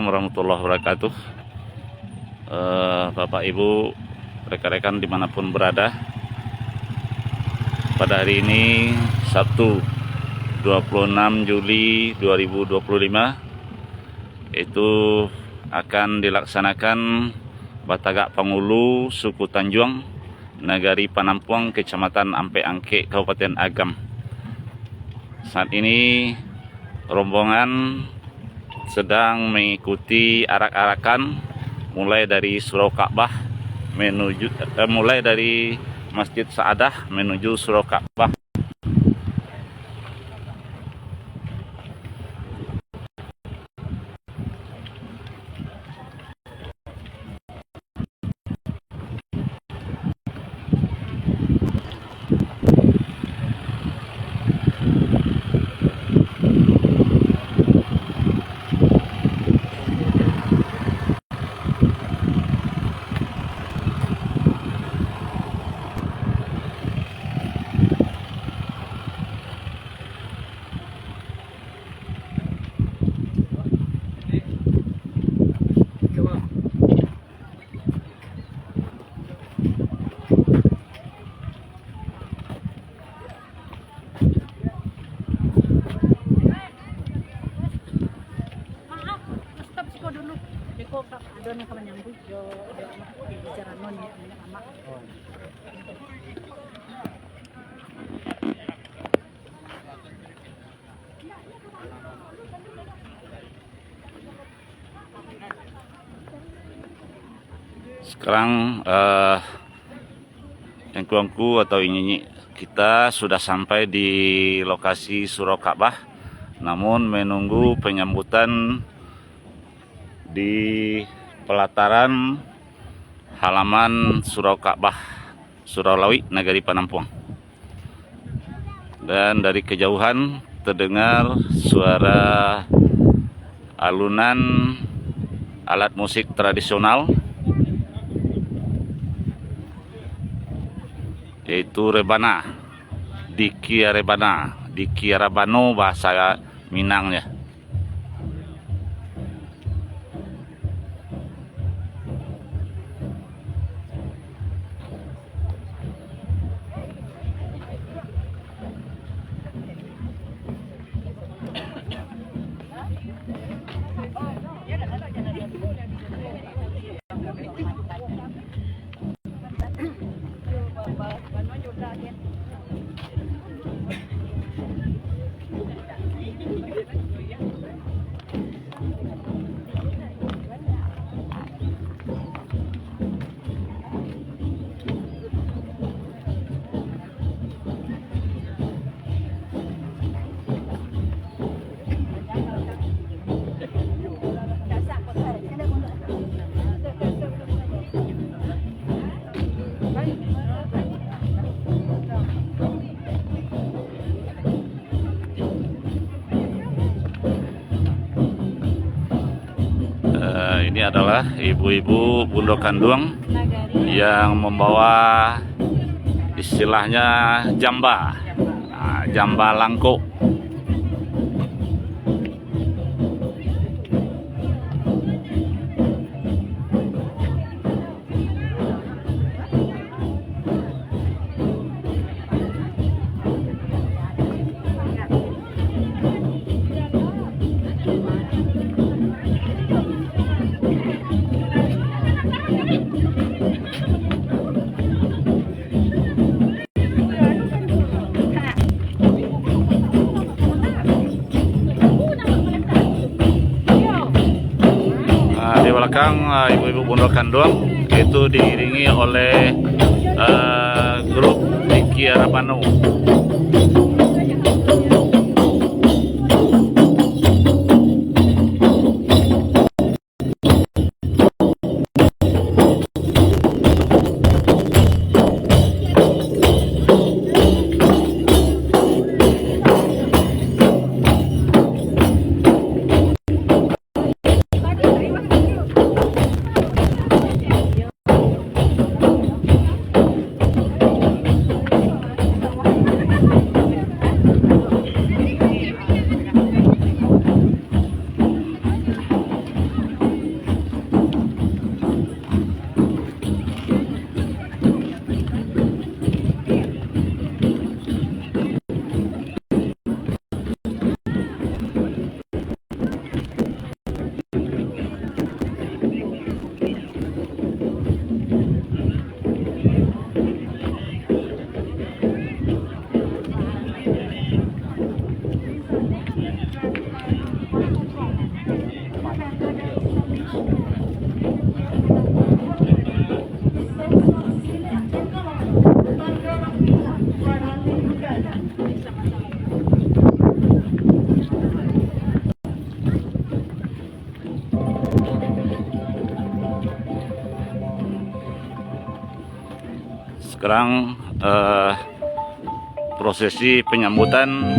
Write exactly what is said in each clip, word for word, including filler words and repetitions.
warahmatullahi wabarakatuh. Eh, Bapak Ibu, rekan-rekan dimanapun berada, pada hari ini, Sabtu, dua puluh enam Juli dua ribu dua puluh lima, itu akan dilaksanakan batagak pangulu suku Tanjuang, Nagari Panampuang, Kecamatan Ampek Angkek, Kabupaten Agam. Saat ini rombongan sedang mengikuti arak-arakan mulai dari Surau Ka'bah menuju, eh, mulai dari Masjid Sa'adah menuju Surau Ka'bah. Maaf, stop siko dulu. Beko ka, ado nan ka manyambuik jo, jo amak, jo carano niniak, niniak mamak. Sekarang, eh, angku-angku atau inyinyik, kita sudah sampai di lokasi Surau Ka'bah, namun menunggu penyambutan di pelataran halaman Surau Ka'bah, Surau Lawik, Nagari Panampuang. Dan dari kejauhan terdengar suara alunan alat musik tradisional, yaitu rebana, dikia rebana, dikia rabano bahasa Minangnya. Eh, ini adalah ibu-ibu bundo kanduang yang membawa istilahnya jamba. Ah, jamba langkok. Ah, di belakang, ah, ibu-ibu bundo kanduang, itu diiringi oleh, eh, grup Diki Arabano. Sekarang, eh, prosesi penyambutan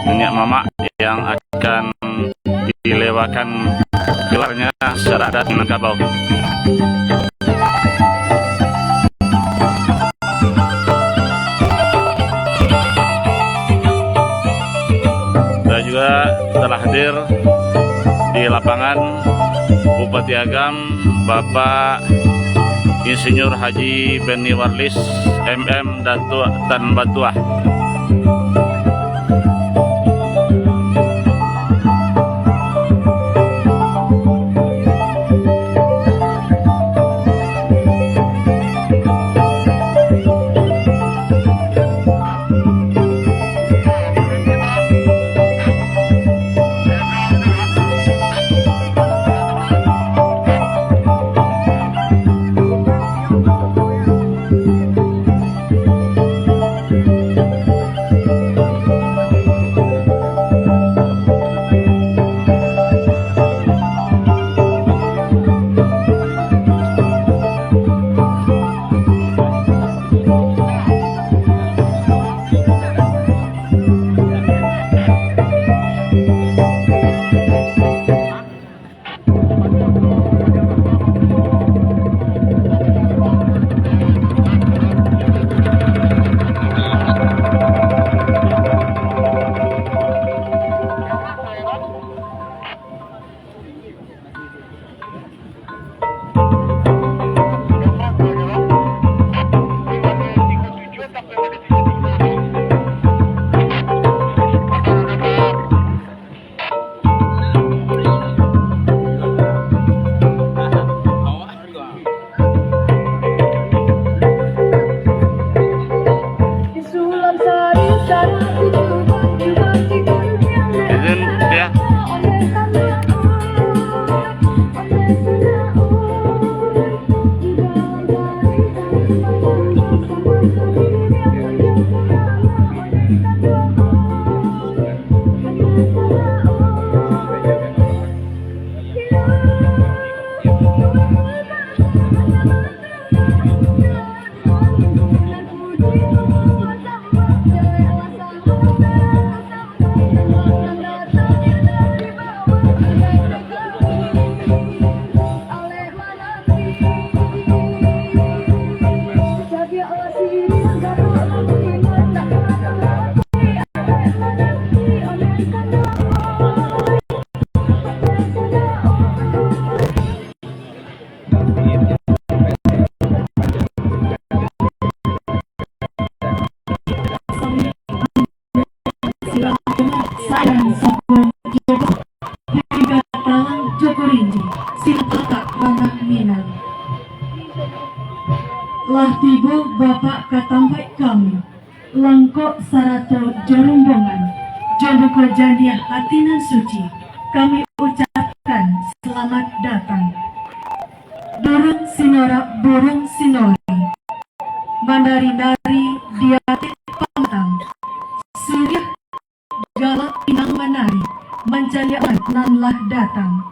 niniak mamak yang akan dilewakan gelarnya secara adat Minangkabau. Dan juga telah hadir di lapangan Bupati Agam, Bapak Insinyur Haji Benny Warlis, M M, Datuak Tan Batuah. Izin, ya. Sayang Sabuang Joko, Tiga Talang Joko Rinjing, Simpang Atak Bangah Minang. Lah tibo Bapak ka tampek kami, langkok sarato jo rombongan, jo muko janiah hati nan suci, kami ucapkan selamat datang. Burung sinorak, burung sinori, manari-nari di ateh pamatang. Siriah galak pinang manari, mancaliak nan lah datang.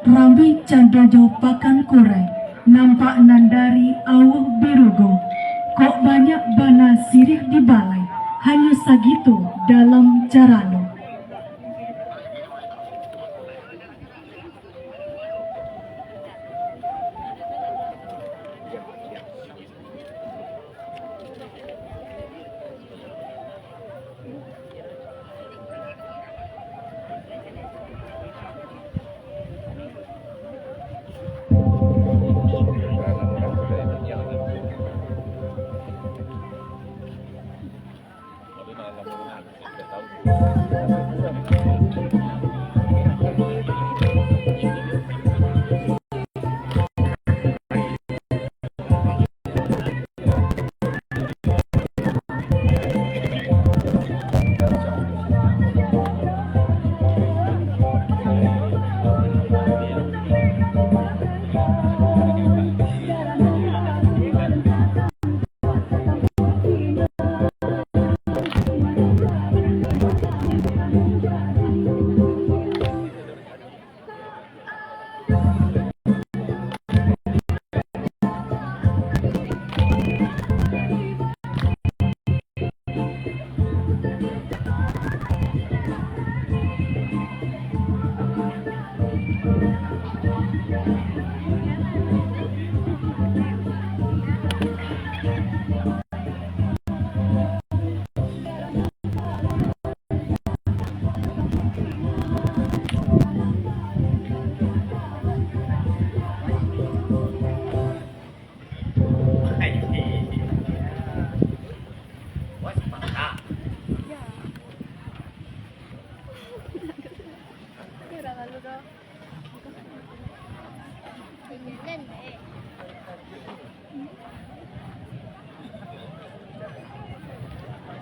Rami cando jo pakan kurai, nampak nan dari auah birugo. Kok banyak bana siriah di balai, hanyo sagitu dalam carano.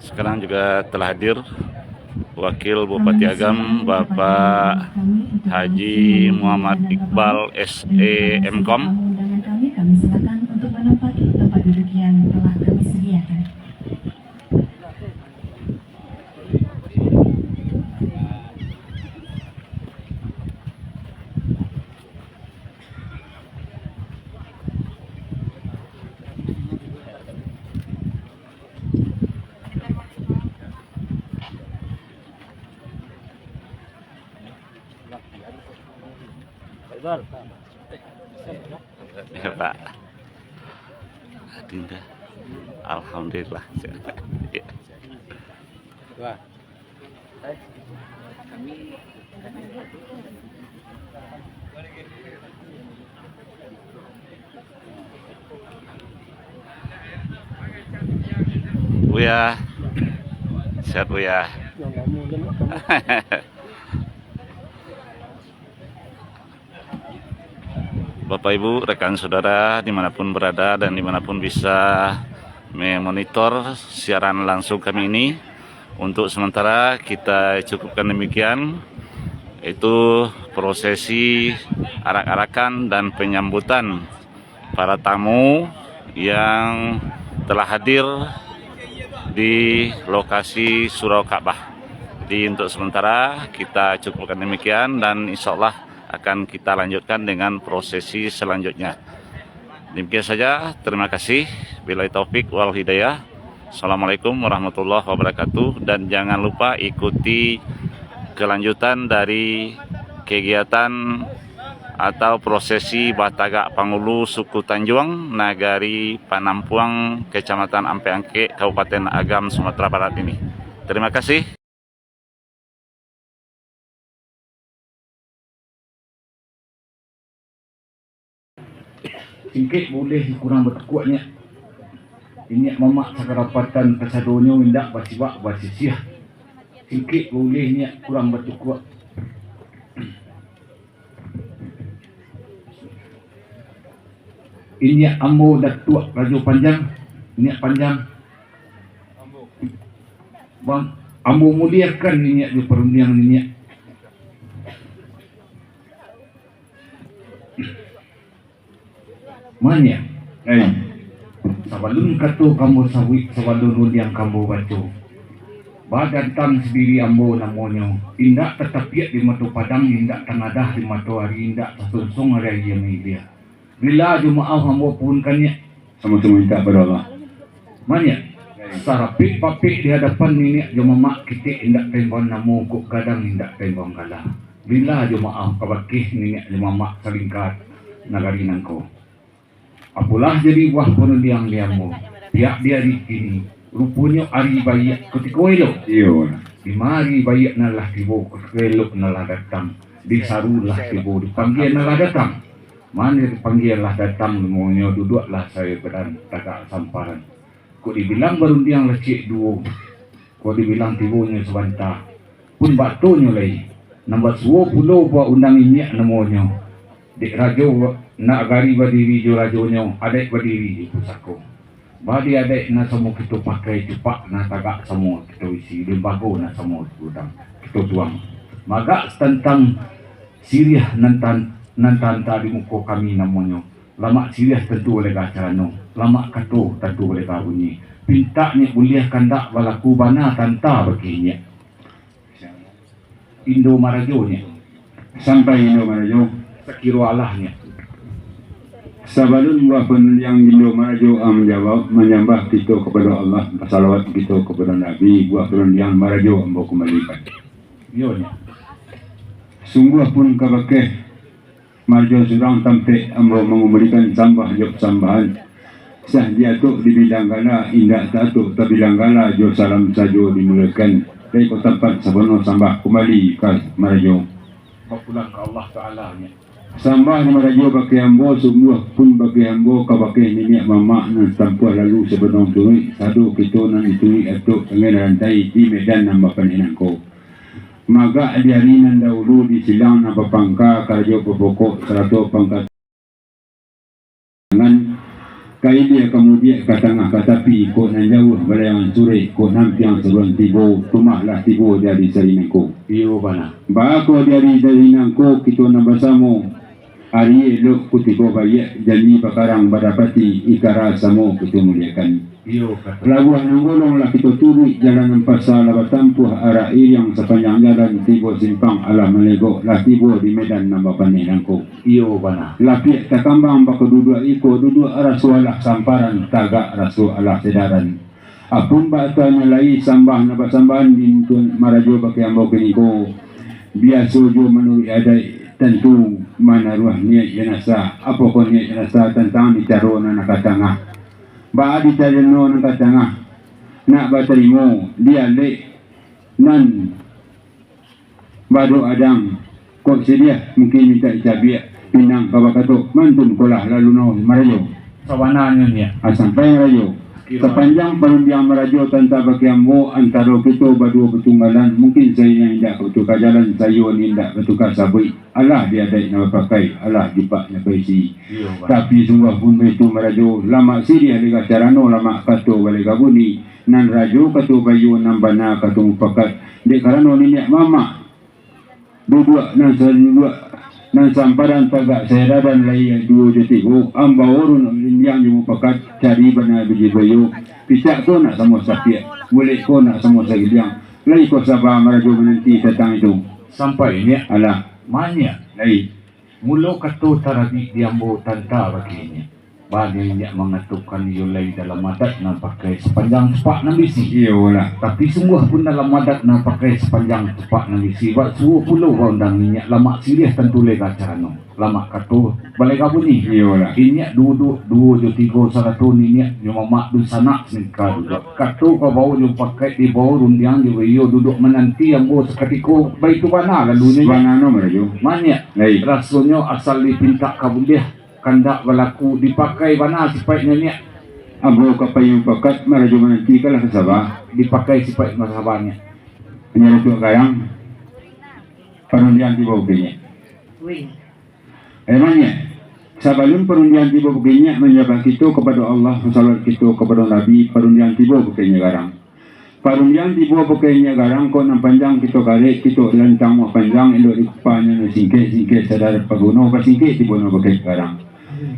Sekarang juga telah hadir Wakil Bupati Agam, Bapak Haji Muhammad Iqbal, S E, M Kom. Kami silakan untuk menempati tempat duduk yang telah kami sediakan. Ya, Pak. Adinda. Alhamdulillah. Ya. Buya. Sehat, Buya. Bapak, Ibu, rekan saudara, dimanapun berada dan dimanapun bisa memonitor siaran langsung kami ini, untuk sementara kita cukupkan demikian, yaitu prosesi arak-arakan dan penyambutan para tamu yang telah hadir di lokasi Surau Ka'bah. Jadi, untuk sementara kita cukupkan demikian dan insyaallah akan kita lanjutkan dengan prosesi selanjutnya. Demikian saja, terima kasih. Billahi taufik wal hidayah. Assalamualaikum warahmatullahi wabarakatuh. Dan jangan lupa ikuti kelanjutan dari kegiatan atau prosesi batagak pangulu suku Tanjuang, Nagari Panampuang, Kecamatan Ampek Angkek, Kabupaten Agam, Sumatera Barat ini. Terima kasih. Singkek bauleh kurang batukuak nyak. Inyak mamak sakarapatan kasadonyo indak basibak basisiah. Singkek bauleh nyak kurang batukuak. Inyak ambo Datuak Rajo Panjang, inyak panjang. Bang, ambo muliakan inyak jo parundiang inyak. Manya, eh, sabalun kato kambo sauik, sabalun rundiang kambo baco. Badantang sadiri ambo namonyo, indak tatapiak di mato padang, indak tangadah di mato ari, indak tasonsong ari aia mailia. Rila jo maaf ambo puhunkan nyak. Samo-samo mintak pado Allah. Manya, sarapik-papik di hadapan niniak jo mamak, kitek indak taimbang namo, kok gadang indak taimbang gala. Rila jo maaf kabakeh niniak jo mamak salingka nagari nangko. Apolah jadi buah parundiang di ambo, pihak di ari kini, ruponyo ari baiak kutiko elok. Iyo. Dima ari baiak nan lah tibo, kutiko elok nan lah datang, disaru lah tibo, dipanggia nan lah datang. Mano dipanggia lah datang, namonyo duduaklah sayo badan tagak samparan. Kok dibilang barundiang lah ciek duo, kok dibilang tibonyo sabanta, pun batonyo lai, nan basuo pulo buah undang inyiak namonyo. Dek rajo nagari badiri jo rajonyo, adaik badiri jo pusako. Badi adaik nan samo kito pakai, cupak nan tagak samo kito isi, limbago nan samo kito gudang, kito tuang. Magak tantang siriah nan tan-, nan tanta di muko kami namonyo. Lamak siriah tantu balega carano, lamak kato tantu balega bunyi. Pintaknyo buliah kandak balaku bana tanta bagi inyiak. Indo marajo nyo. Sampai Indo marajo. Sakiro alah nyo. Sabalun buah parundiang Indo marajo, ah, manjawab, manyambah kito kapado Allah, basalawat kito kapado Nabi, buah parundiang marajo ambo kumbalikan. Iyo nyo. Sungguah pun kabakeh marajo surang tampek ambo mangumbalikan sambah jo pasambahan. Sah diatok dibilang gala, indak taatok tabilang gala, jo salam sajo dimulakan. Dari ko tampat sabana sambah kumbali ka marajo. Bapulang ka Allah Taala nyo. Sambah di marajo bakeh ambo, sungguah pun bakeh ambo kabakeh niniak mamak nan satampuah lalu sabana turuik, sado kito nan dituruik atok tangan rantai di medan nan bapanek nangko. Magak di ari nan dahulu, di silang nan bapangka, karajo bapokok, sarato pangka tangan, Ka ilia ka mudiak, ka tangah ka tapi, kok nan jauah balayangan surek, kok nan piang sabulan tibo, tumah lah tibo di ari sari nangko. Iyo bana. Bako di ari sari nangko, kito nan basamo, ari elok kutibo baiak, janji bakarang badapati, ikara samo kito muliakan. Iyo, kato. Labuah nan golong lah kito turuik, jalan nan pasa lah batampuah, arak iriang sapanjang jalan, tibo simpang alah malegok, lah tibo di medan nan bapaneh nangko. Iyo bana. Lapiak takambang bako duduak iko, duduak raso alah samparan, tagak raso alah sedaran. Apun bak atanyo lai sambah nan basambahan di Tuan Marajo bakeh ambo kiniko, biaso jo manuruik adaik, tantu manaruah niaik nan asa. Apokoh niaik nan asa tantang di caro nan ka tangah? Baa di caro nan ka tangah? Nak batarimo di alek nan Badok adang, kok siriah mungkin mintak dicabiak, pinang ka bakato, mantun ko lah lalu no marajo. Sabananyo nyo. Ah, sampai marajo. Kiro. Sapanjang parundiang marajo tantang bakeh ambo antaro kito baduo batunggalan, mungkin saiyo indak batuka jalan, saiyo indak batuka sabuik. Alah di adaik nan bapakai, alah jupak nan baisi. Iyo, Bang. Tapi sungguah pun baitu marajo, lamak siriah lega carano, lamak kato balega bunyi, nan rajo kato baiyo nan bana kato mupakat. Dek karano niniak mamak duduak nan saduduak, nan samparan tagak sairadan lai duo jo tigo, ambo urun lindiang jo mupakat, cari bana biji baiyo, picak ko nak samo sapiak, bulek ko nak samo sagiliang, lai ko saba marajo mananti tantang itu. Sampai, Nyiak. Alah. Manyia. Lai. Mulo kato tarabik di ambo tanta bakeh Nyiak. Bana Nyiak mangatokan iyo lai dalam adat nan pakai sapanjang tupak nan bisi. Iyolah. Tapi sungguah pun dalam adat nan pakai sapanjang tupak nan bisi, bak suo pulo baundang Nyiak lamak siriah tantu lega carano. Lamak kato balega bunyi. Iyolah. Inyiak duduak duo jo tigo sarato niniak jo mamak dunsanak singka duduak. Kato ka bao jo pakai di bao rundiang jo baiyo duduak mananti ambo sakatiko baitu bana lalu Nyiak. Bana no marajo. Manyia. Lai. Rasonyo asal dipintak ka buliah. Kandak balaku dipakai bana sipaiknyo Nyiak. Ambo ka payuang pakat marajo mananti kalah ka saba. Dipakai sipaik ka saba Nyiak. Nyiak Datuak Garang, parundiang tibo bakeh Nyiak. Wih. Emang Nyiak, sabalun parundiang tibo bakeh Nyiak, manjabah kito kapado Allah, salawat kito kapado Nabi, parundiang tibo bakeh Nyiak Garang. Parundiang tibo bakeh Nyiak Garang, kok nan panjang kito karek, kito lantang mah panjang, elok dikupahnyo nan singkek, singkek sadar paguno, ka singkek tibo no bakeh Garang.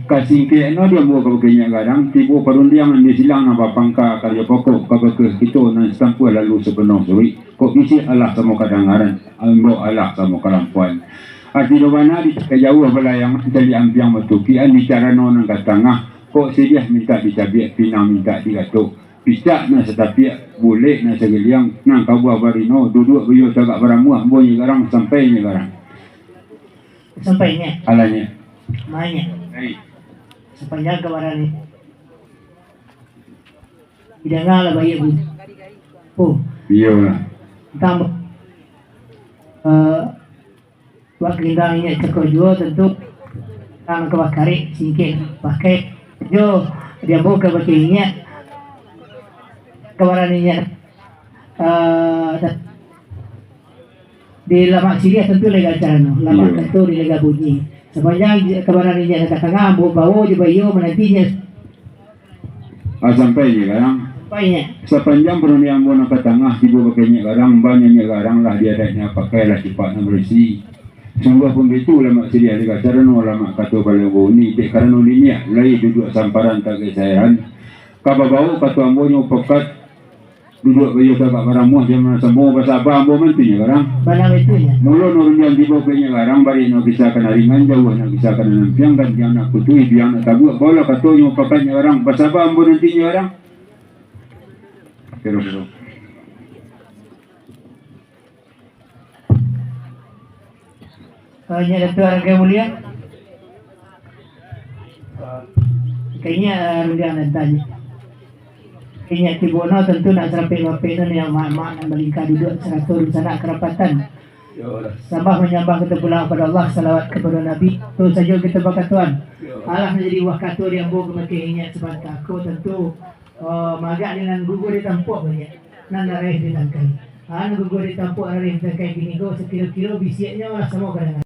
Ka singkek no di ambo ka bakeh Nyiak Garang, tibo parundiang nan di silang nan bapangka, karjo pokok ka bakeh kito nan satampuah lalu sapenuah suruik. Kok bisiak alah samo kadangaran, imbau alah samo kalampuan. Arti do bana di jauah balayangan, caliak ampiang batukian, di carano nan ka tangah, kok siriah mintak dicabiak, pinang mintak digatok. Picak nan satapiak, bulek nan sagiliang, nan kabuah barino, duduak baiyo tagak baramuah, ambo Nyiak Garang, sampai Nyiak Garang. Sampai Nyiak. Alah Nyiak. Manyia. Hai. Sapanjang kabaran ni. Didanga lah baiak bunyi. Oh. Iyolah. Tantang, eh, Wak Gerindang Inyiak cako juo, tantu nan ka bakarek singkek pakai jo diambo ka bakeh Inyiak, kabaran Inyiak, eh, di lamak siriah tantu lega carano, lamak Iyo. kato di lega bunyi. Sapanjang kabaran Inyiak nan ka tangah, ambo bao jo baiyo mananti Inyiak. Ah, sampai Nyiak Garang. Sampai Nyiak. Sapanjang parundiang ambo nan ka tangah, tibo bakeh Nyiak Garang, bana Nyiak Garang lah di adaiknyo pakai lah sipaik nan barisi. Sungguah pun baitu lamak siriah lega carano, lamak kato balega bunyi, dek karano niniak lai duduak samparan tagak sairadan. Ka babao kato ambo nyo pakat, duduak baiyo tagak baramuah, jan samo basaba ambo mananti Nyiak Garang. Bana baitu Nyiak. Mulo no rundiang tibo bakeh Nyiak Garang, barek no kisah ka nan ringan, jauah no kisah ka nan ampiang, gantiang nak kutui, biang nak tabuak, baolah kato nyo pakat Nyiak Garang, basaba ambo nanti Nyiak Garang. Kiro-kiro. Eh, Nyiak Datuak Rangkai Mulia. Eh, kayaknya, eh, rundiang nan tanya. Kayaknya tibo no tantu nak sarapek-rapek no, Nyiak, mak-mak nan balingka duduak sarato dunsanak karapatan. Yo lah. Sambah manyambah kito pulang kapado Allah, salawat kapado Nabi. Tu sajo kito bakatuan. Yo. Alah manjadi buah kato di ambo ka bakeh Inyiak sabanta ko tantu, eh, maagak di nan guguah di tampuak banyak, nan raraih di tangkai. Ah, nan guguah di tampuak raraih di tangkai kini ko sakiro-kiro bisiaknyo lah samo kadangaran.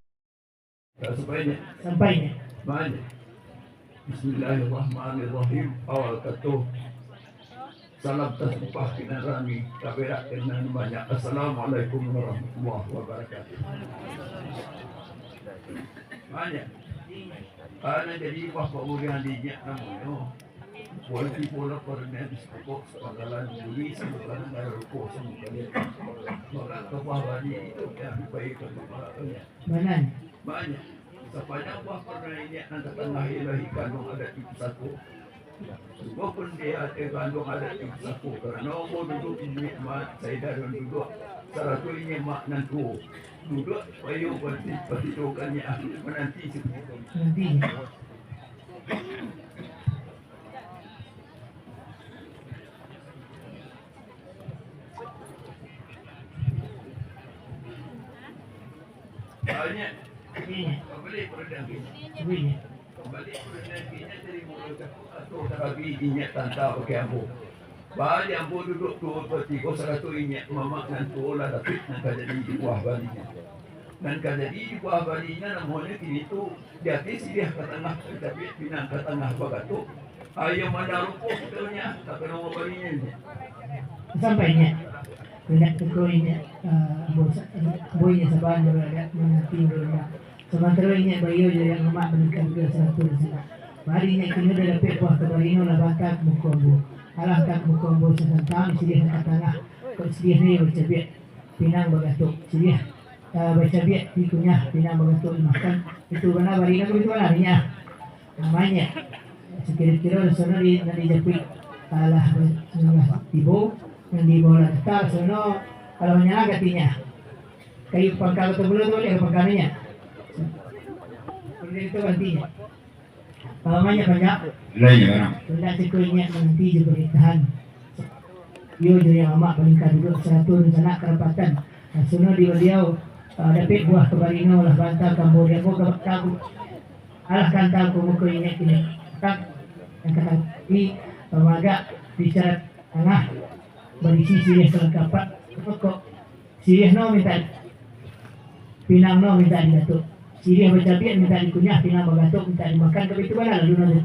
Sampainya. Sampainya. Banyak. Bismillahirrahmanirrahim. Awal kato, salam tasumpah ka nan rami, taberak ka nan banyak. Assalamualaikum warahmatullahi wabarakatuh. Banyak. Karena jadi, wah, pangurian dinyak namonyo. Kualiti pola pernah disepokok sepanggalan duri, sama kadang ada ruko, sama kadang. Maka kapah bani itu yang dipakai. Banyak. Banyak. Sapanjang buah pernah inyak nan tatangah ialah di kanduang adat di pusako. Sungguahpun di ateh kanduang adat di pusako, karano ambo duduak inyak mak, saida dan duduak, sarato inyak mak nan tuo. Duduak payo pati-, patidokannyo, mananti. Nanti. Banyak. Kambali pado Dangki. Kambali pado Dangki, inyak dari mulo atau tarabi inyak tanta bakeh ambo. Baa di ambo duduak tuo batigo sarato inyak mamak nan tuo lah dapek nan ka jadi di buah balinyo. Nan ka jadi di buah balinyo namonyo kini tu, di ateh siriah ka tangah, tacabiak pinang ka tangah bagatok. Ayo mandarupo kitonyo, takana balinyo. Sampai inyak. Indak teko inyak, ah, ambo sa-, ambo inyak sabar, ambo agak mananti, ambo indak. Samantaro inyak baiyo jo yang amak balikan duo saratus di sinan. Bari inyak kini lah dapek buah ka barino lah banta ka muko ambo. Alah ka muko ambo sasantang, siriah ka tangah. Kok siriah ni bacabiak pinang bagatok. Siriah, ah, bacabiak dikunyah, pinang bagatok dimakan. Itu bana barino, itu bana inyak. Namonyo. Sakiro-kiro di sono di, nan dijapuik. Alah, sudah tibo, nan dibawa lah datang, sono, kalau manyalang katinyo. Kayu pangka tu bulu tu, lihat pangka minyak. Kemudian itu gantinya. Kalau banyak-banyak, lain ya, kan? Hendak siko inyak mananti jo pemerintahan. Iyo jo yang amak balingka duduak sarato rencana karapatan. Nah, suno di baliau, ah, dapek buah ka barino lah banta ka ambo, di ambo ka, ka, alah ka anta ka muko inyak kini. Kan, yang kata di, ah, magak bicara tangah, barisi siriah salangkapan, pokok. Siriah no mintak pinang no mintak digatok. Siriah bacabiak mintak dikunyah, pinang bagatok mintak dimakan, tapi itu bana lalu no.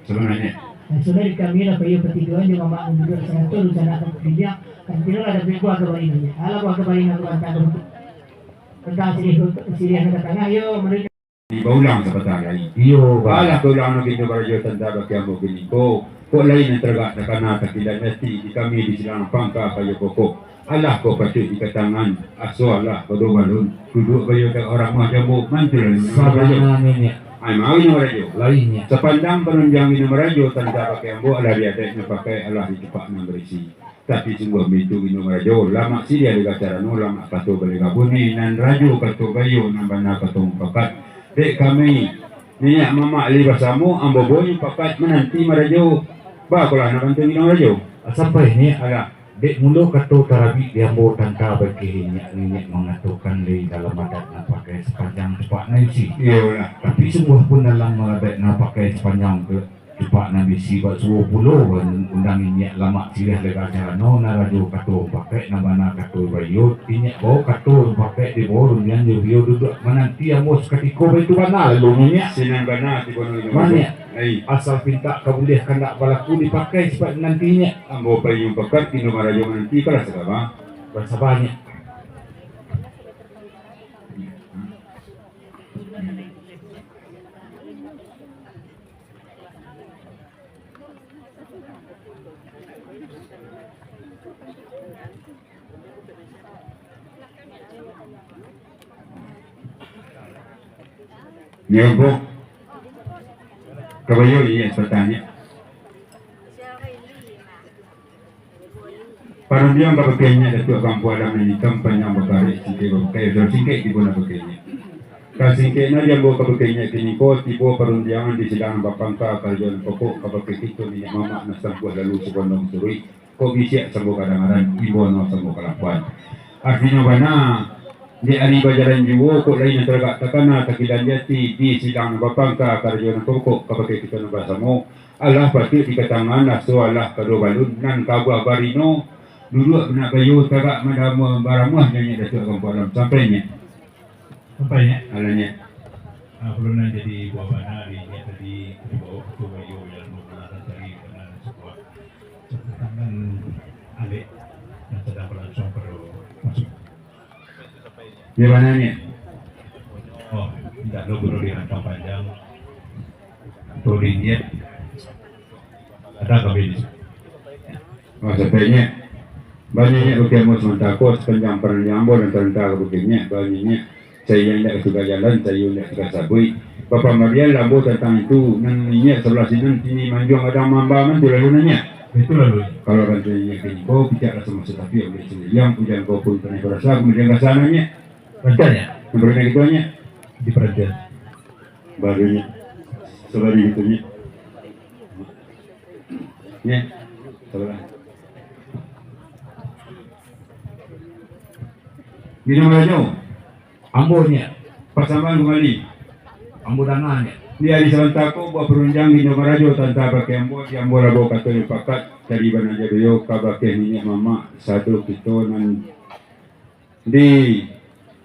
Sabananyo. Nah, sudah di kami lah, payo patiduan jo mamak duduak sarato, rencana ka piliang, kan kiro lah dapek buah ka barino. Alah buah ka barino tu banta ka muko. Tantang siriah, siriah nan ka tangah, yo, menurut Di baulang sapatah lai. Iyo, bah. Alah baulang no kini barajo tanta bakeh ambo kini ko. Kok lain nan taragak takana takilan ati di kami di silang pangka kayo pokok. Alah ko patuik dikatangan, aso alah ko do balun. Duduak bayo tak orang mah jambo, mantu lalu nan barajo. Sabananyo, Nyak. Ai, mau ino barajo. Lain, Nyak. Sapandang panunjang ino barajo tanta bakeh ambo alah di adaik nan pakai, alah di cupak nan barisi. Tapi sungguah mintu inyo marajo, lamak siriah lega carano, lamak kato balega bunyi, nan rajo kato bayo, nan bana kato mupakat. Dek kami, niniak mamak lai basamo, ambo bunyi pakat mananti marajo. Bakolah nak bantu inyo marajo. Sampai ni, alah, dek mulo kato tarabik di ambo tanta bakeh inyak, niniak mangatokan lai dalam adat nan pakai sapanjang cupak nan isi. Iyolah. Tapi sungguah pun dalam adat nan pakai sapanjang ke, Cupak nan bisi bak suo pulo, undang inyiak lamak siriah lega carano, nan rajo kato pakai, nan bana kato bayo, inyiak bao kato pakai di bawah rundiang jo baliau duduak mananti ambo sakatiko, baitu bana lalu inyiak. Sinan bana tibo no inyo. Manyiak. Ai. Asal pintak ka buliah kandak balaku dipakai sifat nanti inyiak. Ambo payi pakat inyo marajo mananti, kalah sagaba. Basaba inyiak. Nyo, Bu. Kabayo, iyo, sabatanya. Parundiang kabakeh inyiak Datuak Kampuak Alam nan itam, panjang bakarek, singkek babakai, singkek tibo nan bakeh inyiak. Ka singkek nan diambo kabakeh inyiak kiniko, tibo parundiangan di silang bapangka karajo nan pokok, kabakeh kito niniak mamak nan sambuah lalu sabondong suruik, kok bisiak sambuah kadangaran, imbau nan sambuah kalakuan. Artinyo bana, dek ari bajalan juo, kok lai nan taragak takana, takilan di ati, di silang nan bapangka karajo nan pokok, kabakeh kito nan basamo, Alah patuik dikatangan, aso alah kaduo balun, nan kabuah barino, duduak bana kayo, tagak madama-, baramuah jo inyiak Datuak Kampuak Alam. Sampai inyiak. Sampai inyiak. Alah inyiak. Ah, kalau nan jadi buah bana di inyiak tadi, di bawah ketua bayo dalam pemanasan tadi, karena sebuah catatan alek yang sedang berlangsung pada masa. Di mana ni? Oh, tidak perlu, perlu dirantang panjang. Perlu di inyiak. Ada kami di sini. Oh, sampai inyiak. Banyak inyiak bagi ambo samantaro ko, sapanjang panjang ambo nan taranta ka bagi inyiak, banyak inyiak. Saiyo indak ka tukar jalan, saiyo indak ka tukar sabuik. Bapambarian lah ambo tantang itu, nan inyiak sabalah sinan, sini manjuang gadang mamba, man tu lalu nanya. Itu lalu. Kalau rantai inyiak kini ko, picak lah sama satapi, ambo sini. Yang ujan ko pun panai barasa, kemudian ka sana inyiak. Rantai inyiak. Yang baru inyiak gitu inyiak. Di perantian. Baru inyiak. Sabar gitu inyiak. Inyiak. Sabar. Minum aja. Ambo nyiak, pasambahan kumbali. Ambo danga nyiak. Di ari sabanta ko, buah parundiang Indo Marajo tantang bakeh ambo, di ambo lah bao kato jo pakat, dari bana jo doyo ka bakeh niniak mamak, sado kito nan di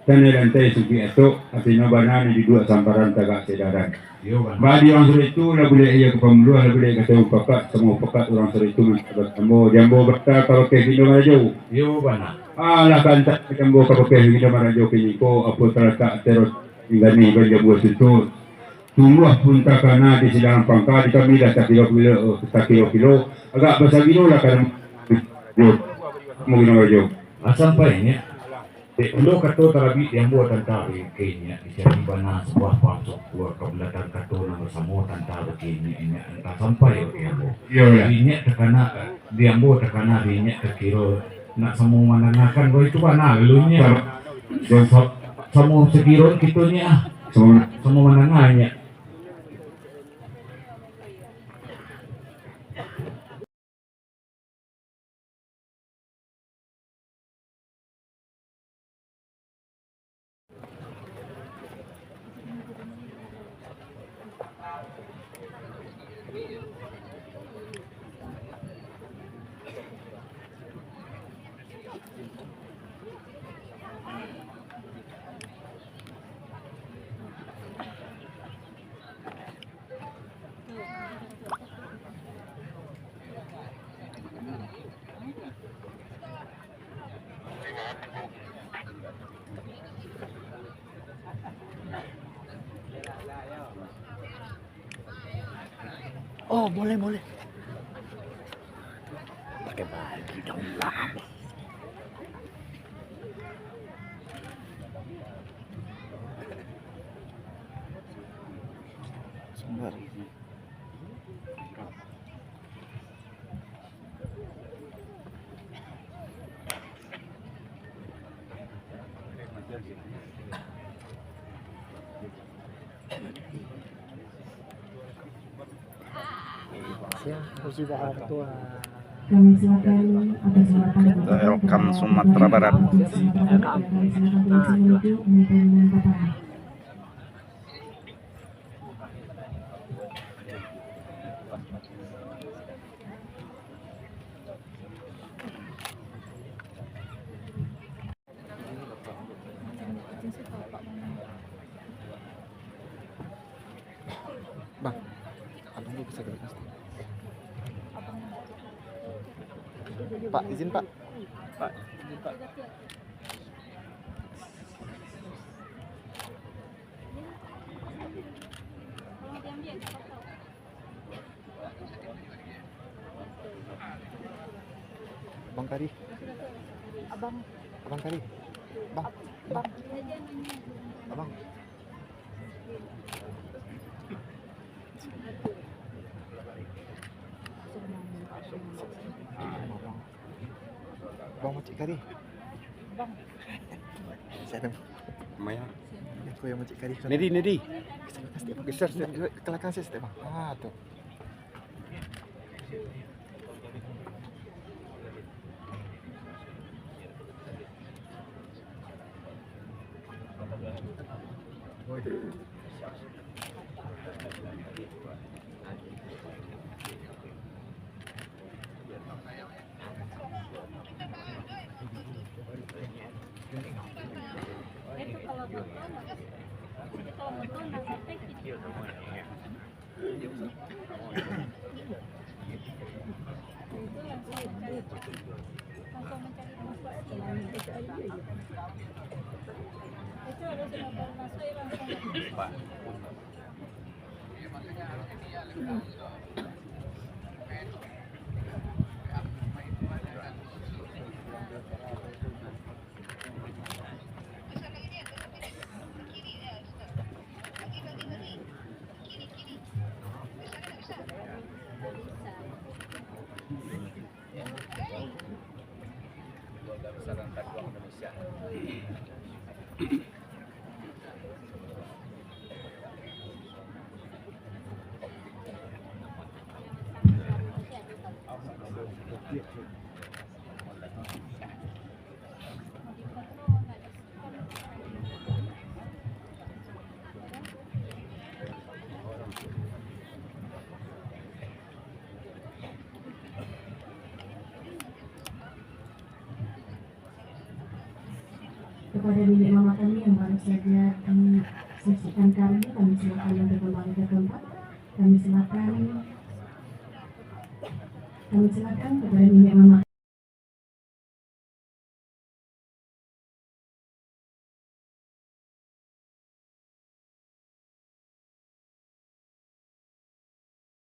tanah lantai sumpik atok, artinyo bana nan diduduak samparan tagak sadaran. Iyo, bana. Baa di urang suruik tu, lah bulek iyo ka pambuluah, lah bulek kato jo pakat, samo pakat urang suruik tu mantah bakeh ambo, di ambo banta ka bakeh Indo Marajo. Iyo, bana. Alah, ka antak jambo ka bakeh Indo Marajo kini ko, apo talatak terot inggani banjabua suto. Tumbuah pun takana di sidangan pangka, di kami lah takilo-kilo, takilo-kilo. Agak basagino lah ka Indo Marajo. Mungkin Indo Marajo. Ah, sampai nyiak. Dek ulo kato tarabik di ambo tantang bakeh nyiak, di sinan bana sabuah pangso kalua ka bulatan kato nan basamo tantang bakeh nyiak, nyiak antah sampai bakeh ambo. Iyo, lah. Di nyiak takana, di ambo takana, di nyiak takiro nak samo mandangakan, wah, itu bana lalu nyiak. Sa-, samo sagiro kito nyiak, ah. Samo. Samo mandanga nyiak. Oh, boleh, boleh. Pakai baju dong lah. Sabar. Kami silakan atas harapan Bapak Welcome kepada Sumatera Barat. Kami silakan untuk menuju meja pertama. Bang, abang tu bisa gerak, Bang. Pak, izin, Pak. Pak, izin, Pak. Abang Kari. Abang. Abang Kari. Bang. Bang. Abang. Bang Macik Kari. Bang. Saya tahu. Lumayan. Yang kau yang Macik Kari. Nedi, Nedi. Geser, geser, Bang. Geser, geser. Ke belakang saya, Bang. Ah, tu. Kepada niniak mamak kami yang baru saja disaksikan kami, kami silakan untuk kembali ke tempat. Kami silakan, kami silakan kepada niniak mamak.